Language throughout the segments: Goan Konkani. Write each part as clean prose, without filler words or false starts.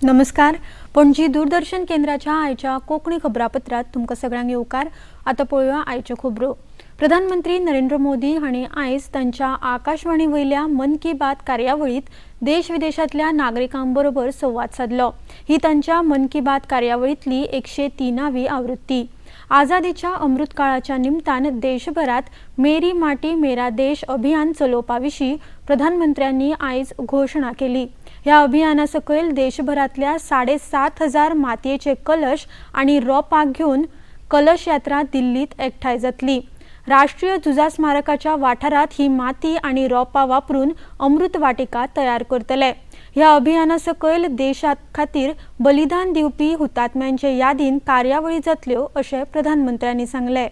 नमस्कार. पणजी दूरदर्शन केंद्राच्या आयच्या कोंकणी खबरापत्रात तुमकां सगळ्यांक येवकार. आतां पळोवया आयच्यो खबरो. प्रधानमंत्री नरेंद्र मोदी हांणी आयज तांच्या आकाशवाणी वयल्या मन की बात कार्यावळींत देश विदेशांतल्या नागरिकां बरोबर संवाद सादलो. ही तांच्या मन की बात कार्यावळींतली 103वी आवृत्ती. आझादीच्या अमृतकाळाच्या निमतान देशभरात मेरी माटी मेरा देश अभियान चलोवपा विशीं प्रधानमंत्र्यांनी आयज घोशणा केली. ह्या अभियाना सकयल देशभरांतल्या 7500 मातयेचे कलश आनी रोपां घेवन कलश यात्रा दिल्लीत एकठांय जातली. राष्ट्रीय झुजा स्मारकाच्या वाठारात ही माती आनी रोपां वापरून अमृत वाटिका तयार करतले. ह्या अभियाना सकयल देशा खातीर बलिदान दिवपी हुतात्म्यांचे यादीन कार्यावळी जातल्यो, अशें प्रधानमंत्र्यांनी सांगलें.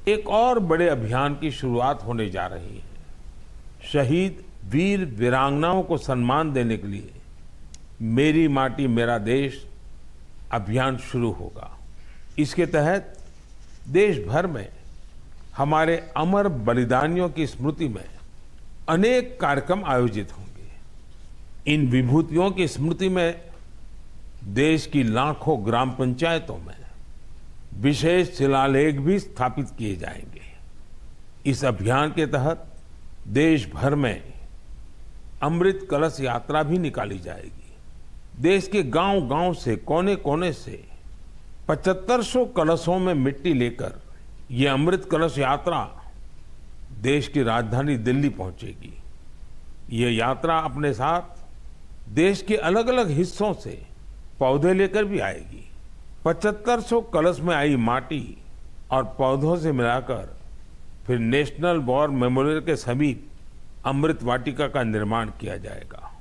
एक और बड़े अभियान की शुरुआत होने जा रही है. शहीद वीर वीरांगनाओं को सम्मान देने के लिए मेरी माटी मेरा देश अभियान शुरू होगा. इसके तहत देश भर में हमारे अमर बलिदानियों की स्मृति में अनेक कार्यक्रम आयोजित होंगे. इन विभूतियों की स्मृति में देश की लाखों ग्राम पंचायतों में विशेष शिलालेख भी स्थापित किए जाएंगे. इस अभियान के तहत देश भर में अमृत कलश यात्रा भी निकाली जाएगी. देश के गांव-गांव से, कोने-कोने से 7500 कलशों में मिट्टी लेकर ये अमृत कलश यात्रा देश की राजधानी दिल्ली पहुंचेगी. ये यात्रा अपने साथ देश के अलग अलग हिस्सों से पौधे लेकर भी आएगी. 7500 कलश में आई माटी और पौधों से मिलाकर फिर नेशनल वॉर मेमोरियल के समीप अमृत वाटिका का निर्माण किया जाएगा.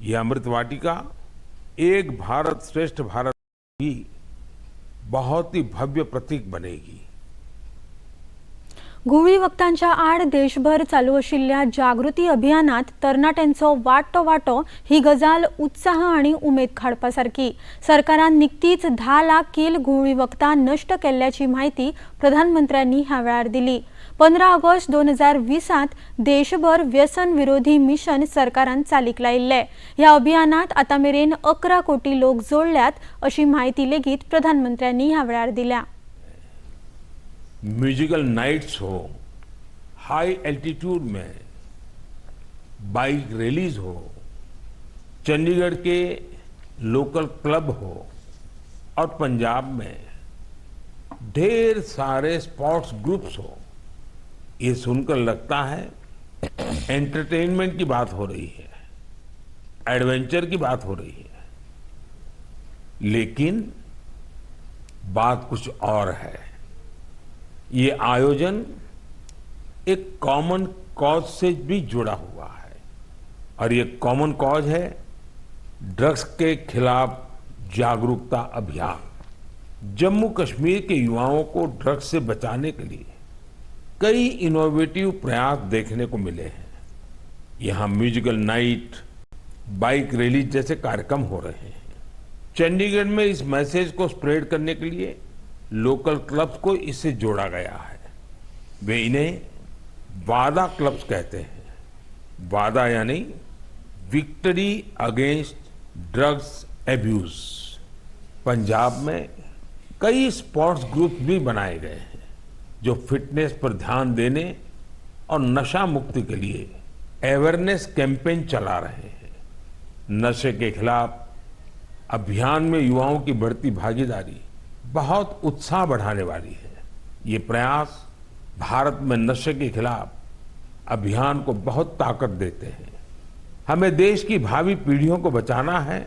यह अमृत वाटिका एक भारत श्रेष्ठ भारत की बहुत ही भव्य प्रतीक बनेगी. घुंवळी वखदांच्या आड देशभर चालू आशिल्ल्या जागृती अभियानात तरणाट्यांचो वाडटो वांटो ही गजाल उत्साह आनी उमेद हाडपा सारकी. सरकारान निकतीच 10 लाख कील घुंवळी वखदां नश्ट केल्ल्याची म्हायती प्रधानमंत्र्यांनी ह्या वेळार दिली. 15 ऑगस्ट 2020त देशभर व्यसन विरोधी मिशन सरकारान चालीक लायिल्लें. ह्या अभियानात आतां मेरेन 11 कोटी लोक जोडल्यात, अशी म्हायती लेगीत प्रधानमंत्र्यांनी ह्या वेळार दिल्या. म्यूजिकल नाइट्स हो, हाई एल्टीट्यूड में बाइक रैलीज हो, चंडीगढ़ के लोकल क्लब हो और पंजाब में ढेर सारे स्पोर्ट्स ग्रुप्स हो, ये सुनकर लगता है एंटरटेनमेंट की बात हो रही है, एडवेंचर की बात हो रही है, लेकिन बात कुछ और है. ये आयोजन एक कॉमन कॉज से भी जुड़ा हुआ है और ये कॉमन कॉज है ड्रग्स के खिलाफ जागरूकता अभियान. जम्मू कश्मीर के युवाओं को ड्रग्स से बचाने के लिए कई इनोवेटिव प्रयास देखने को मिले हैं. यहां म्यूजिकल नाइट, बाइक रैली जैसे कार्यक्रम हो रहे हैं. चंडीगढ़ में इस मैसेज को स्प्रेड करने के लिए लोकल क्लब्स को इससे जोड़ा गया है. वे इन्हें वादा क्लब्स कहते हैं. वादा यानी victory against drugs abuse. Punjab में कई स्पोर्ट्स ग्रुप भी बनाए गए हैं, जो फिटनेस पर ध्यान देने और नशा मुक्ति के लिए अवेयरनेस कैंपेन चला रहे हैं. नशे के खिलाफ अभियान में युवाओं की बढ़ती भागीदारी बहुत उत्साह बढ़ाने वाली है. ये प्रयास भारत में नशे के खिलाफ अभियान को बहुत ताकत देते हैं. हमें देश की भावी पीढ़ियों को बचाना है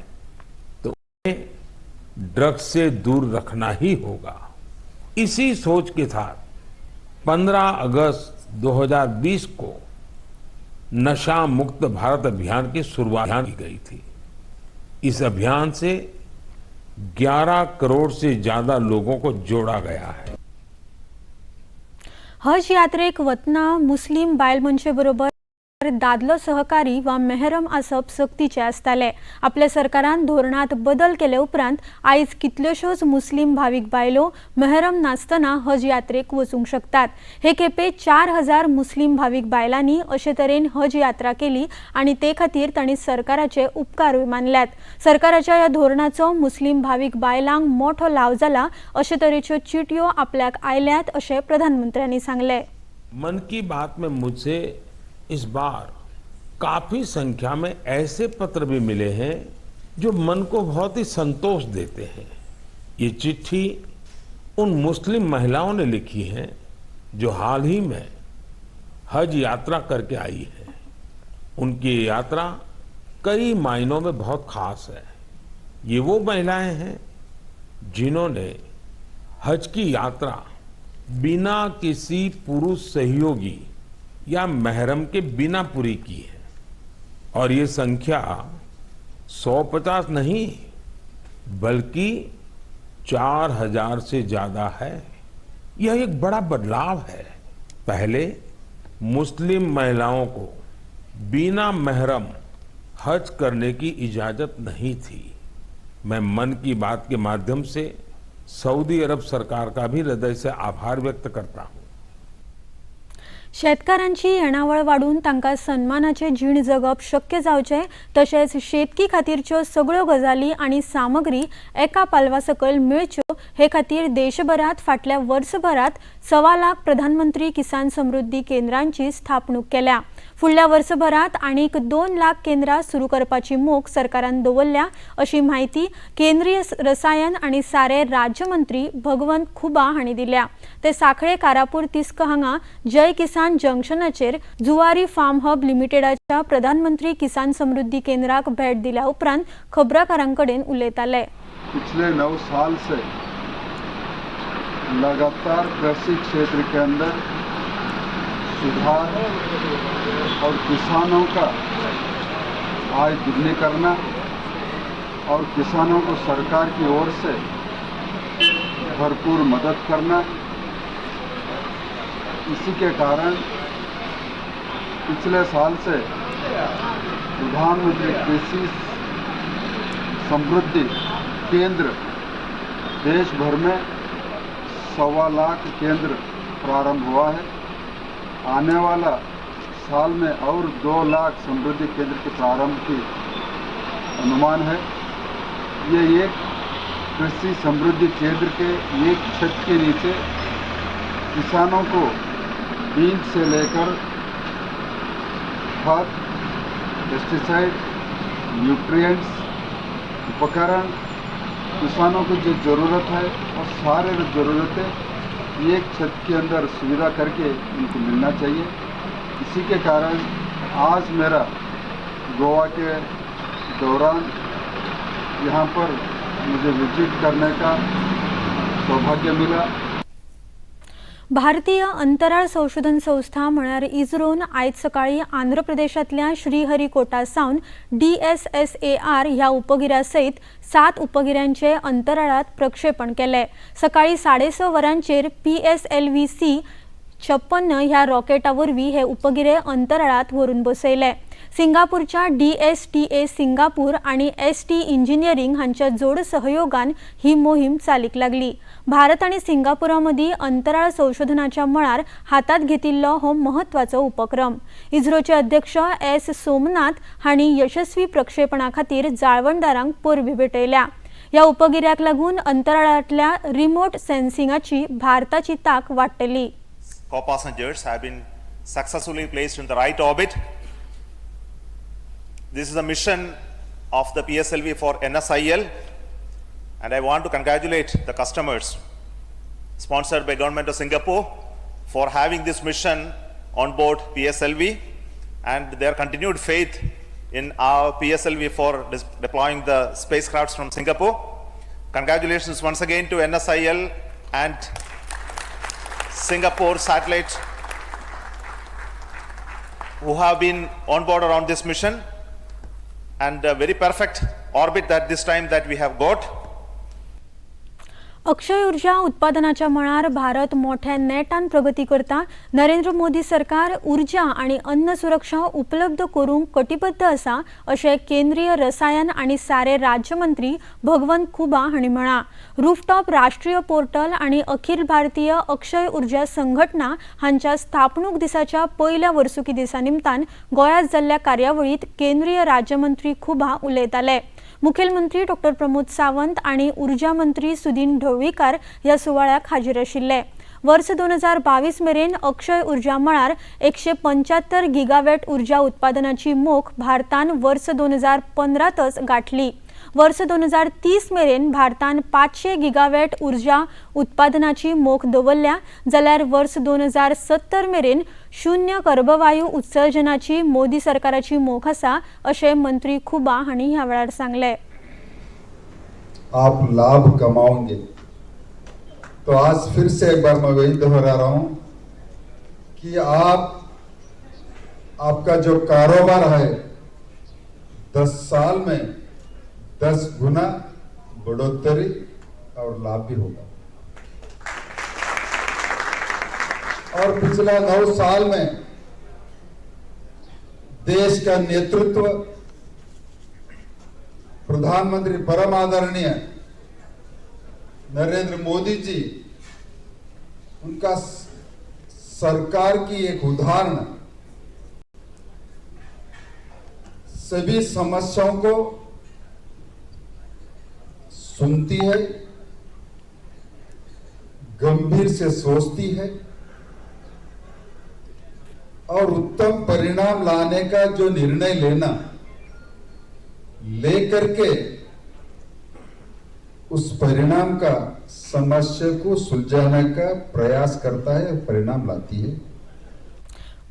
तो उन्हें ड्रग्स से दूर रखना ही होगा. इसी सोच के साथ 15 अगस्त 2020 को नशा मुक्त भारत अभियान की शुरुआत की गई थी. इस अभियान से 11 करोड़ से ज्यादा लोगों को जोड़ा गया है. हज यात्रेक वतना मुस्लीम बायल मनशे बरोबर दादलो सहकारी वा मेहरम आसप सक्तीचें आसतालें. आपल्या सरकारान धोरणांत बदल केले उपरांत आयज कितल्योश्योच मुस्लीम भावीक बायलो मेहरम नासतना हज यात्रेक वचूंक शकतात. हे खेपे 4000 मुस्लीम भावीक बायलांनी अशे तरेन हज यात्रा केली आनी ते खातीर तांणी सरकाराचे उपकारूय मानल्यात. सरकाराच्या ह्या धोरणाचो मुस्लीम भावीक बायलांक मोठो लाव जाला अशे तरेच्यो चिटयो आपल्याक आयल्यात अशें प्रधानमंत्र्यांनी सांगलें. मन की बात में मुझसे इस बार काफी संख्या में ऐसे पत्र भी मिले हैं जो मन को बहुत ही संतोष देते हैं। ये चिट्ठी उन मुस्लिम महिलाओं ने लिखी है जो हाल ही में हज यात्रा करके आई है। उनकी ये यात्रा कई मायनों में बहुत खास है। ये वो महिलाएं हैं जिन्होंने हज की यात्रा बिना किसी पुरुष सहयोगी या महरम के बिना पूरी की है और ये संख्या 150 नहीं बल्कि 4000 से ज्यादा है। यह एक बड़ा बदलाव है। पहले मुस्लिम महिलाओं को बिना महरम हज करने की इजाजत नहीं थी। मैं मन की बात के माध्यम से सऊदी अरब सरकार का भी हृदय से आभार व्यक्त करता हूं। शेतकारांची येणावळ वाडून तांकां सन्मानाचें जीण जगप शक्य जावचें तशेंच शेतकी खातीरच्यो सगळ्यो गजाली आनी सामग्री एका पालवा सकयल मेळच्यो हे खातीर देशभरात फाटल्या वर्सभरात 1.25 लाख प्रधानमंत्री किसान समृद्धी केंद्रांची स्थापणूक केल्या. फुडल्या वर्सभरात आनीक 2 लाख केंद्रां सुरू करपाची मोख सरकारान दवरल्या अशी म्हायती केंद्रीय रसायन आनी सारे राज्यमंत्री भगवंत खुबा हांणी दिल्या. ते सांखळे कारापूर तिस्क हांगा जय किसान जंक्शनाचेर जुवारी फार्म हब लिमिटेडाच्या प्रधानमंत्री किसान समृद्धी केंद्राक भेट दिल्या उपरांत खबराकारां कडेन उलयताले. पिछले 9 साल से लगातार कृषि क्षेत्र के अंदर सुधार और किसानों का आय दुगनी करना और किसानों को सरकार की ओर से भरपूर मदद करना, इसी के कारण पिछले साल से प्रधानमंत्री कृषि समृद्धि केंद्र देश भर में 1.25 लाख केंद्र प्रारंभ हुआ है। आने वाला साल में और 2 लाख समृद्धि केंद्र के प्रारंभ की अनुमान है। ये एक कृषि समृद्धि केंद्र के एक छत के नीचे किसानों को बीज से लेकर खाद, पेस्टिसाइड, न्यूट्रिएंट्स, उपकरण, किसानों को जो ज़रूरत है और सारे ज़रूरतें एक छत के अंदर सुविधा करके उनको मिलना चाहिए। इसी के कारण आज मेरा गोवा के दौरान यहाँ पर मुझे विजिट करने का सौभाग्य मिला। भारतीय अंतराळ संशोधन संस्था म्हळ्यार इस्रोन आयज सकाळी आंध्र प्रदेशांतल्या श्रीहरिकोटा सावन डीएसएसएआर ह्या उपगिऱ्या सयत सात उपगिऱ्यांचे अंतराळात प्रक्षेपण केले. सकाळी 6:30 वरांचेर पीएसएलव्ही सी 56 ह्या रॉकेटा वरवीं हे उपगिरे अंतराळात व्हरून बसयले. सिंगापूरच्या डीएसटीए सिंगापूर आनी एसटी इंजिनियरींग हांच्या जोड सहयोगान ही मोहीम चालीक लागली. भारत आनी सिंगापुरा मदीं अंतराळ संशोधनाच्या मळार हातात घेतिल्लो हो म्हत्वाचो उपक्रम. इस्रोचे अध्यक्ष एस सोमनाथ हांणी यशस्वी प्रक्षेपणा खातीर जाळवणदारांक परबीं भेटयल्या. ह्या उपगिऱ्याक लागून अंतराळांतल्या रिमोट सेन्सिंगाची भारताची तांक वाडटली. Co-passengers have been successfully placed in the right orbit. This is a mission of the PSLV for NSIL, and I want to congratulate the customers sponsored by Government of Singapore for having this mission on board PSLV and their continued faith in our PSLV for deploying the spacecrafts from Singapore. Congratulations once again to NSIL and Singapore Satellite who have been on board around this mission and a very perfect orbit that this time that we have got. Akshay ऊर्जा उत्पादनाच्या मळार भारत मोठ्या नेटान प्रगती करता. नरेंद्र मोदी सरकार ऊर्जा आनी अन्न सुरक्षा उपलब्ध करूंक कटिबद्ध आसा अशें केंद्रीय रसायन आनी सारे राज्यमंत्री भगवंत खुबा हांणी म्हळां. रुफटॉप राष्ट्रीय पोर्टल आनी अखिल भारतीय अक्षय ऊर्जा संघटना हांच्या स्थापणूक दिसाच्या पयल्या वर्सुकी दिसा निमतान गोंयांत जाल्ल्या कार्यावळींत केंद्रीय राज्यमंत्री खुबा उलयताले. मुखेलमंत्री डॉक्टर प्रमोद सावंत आणि ऊर्जा मंत्री सुदीन ढवळीकार ह्या सुवाळ्याक हाजीर आशिल्ले. वर्स 2022 मेरेन अक्षय ऊर्जा मळार 175 गिगावॅट ऊर्जा उत्पादनाची मोख भारतान वर्स 2015तच गाठली. वर्स 2030 मेरेन भारतान 500 गिगावॅट ऊर्जा उत्पादनाची मोख दवरल्या, जाल्यार वर्स 2070 मेरेन शून्य कर्बवायू उत्सर्जनाची मोदी सरकाराची मोख आसा अशें मंत्री खुबा हांणी ह्या वेळार सांगलें. आप लाभ कमाओगे. तो आज फिर से एक बार मैं वही दोहरा रहा हूं कि आप आपका जो कारोबार है, 10 साल में 10 गुना बढ़ोतरी और लाभ भी होगा. और पिछला 9 साल में देश का नेतृत्व प्रधानमंत्री परम आदरणीय नरेंद्र मोदी जी, उनका सरकार की एक उदाहरण सभी समस्याओं को सुनती है, गंभीर से सोचती है और उत्तम परिणाम लाने का जो निर्णय लेना, लेकर के उस परिणाम का, समस्या को सुलझाने का प्रयास करता है, परिणाम लाती है.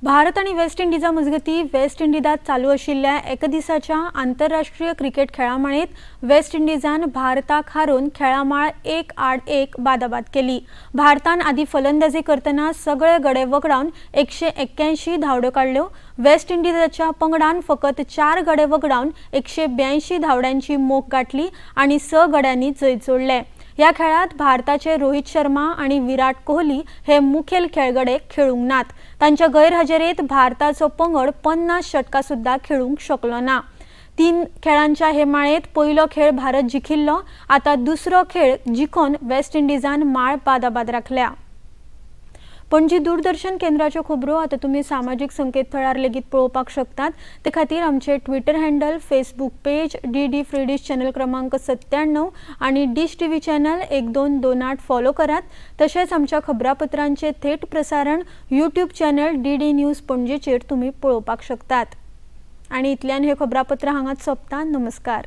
भारत आनी वेस्ट इंडिजा मजगतीं वेस्ट इंडिजांत चालू आशिल्ल्या एका दिसाच्या आंतरराष्ट्रीय क्रिकेट खेळामाळेंत वेस्ट इंडिजान भारताक हारोवन खेळामाळ 1-1 बादाबाद केली. भारतान आदी फलंदाजी करतना सगळे गडे वगडावन 181 धांवड्यो काडल्यो. वेस्ट इंडिजाच्या पंगडान फकत 4 गडे वगडावन 182 धांवड्यांची मोख गाठली आनी 6 गड्यांनी जैत जोडलें. ह्या खेळात भारताचे रोहित शर्मा आणि विराट कोहली हे मुखेल खेळगडे खेळूंक नात. तांच्या गैरहजेरेत भारताचो पंगड 50 षटकां सुद्दां खेळूंक शकलो ना. 3 खेळांच्या हे माळेंत पयलो खेळ भारत जिखिल्लो. आतां दुसरो खेळ जिखोन वेस्ट इंडिजान माळ बादाबाद राखल्या. पणजी दूरदर्शन केंद्राच्यो खबरो आतां तुमी सामाजीक संकेतथळार लेगीत पळोवपाक शकतात. ते खातीर आमचे Twitter handle, Facebook page, DD free dish channel क्रमांक 97 आनी डिश टीव्ही चॅनल 1228 फॉलो करात. तशेंच आमच्या खबरापत्रांचे थेट प्रसारण यूट्यूब चॅनल डीडी न्यूज पणजेचेर तुमी पळोवपाक शकतात. आनी इतल्यान हे खबरापत्र हांगाच सोंपता. नमस्कार.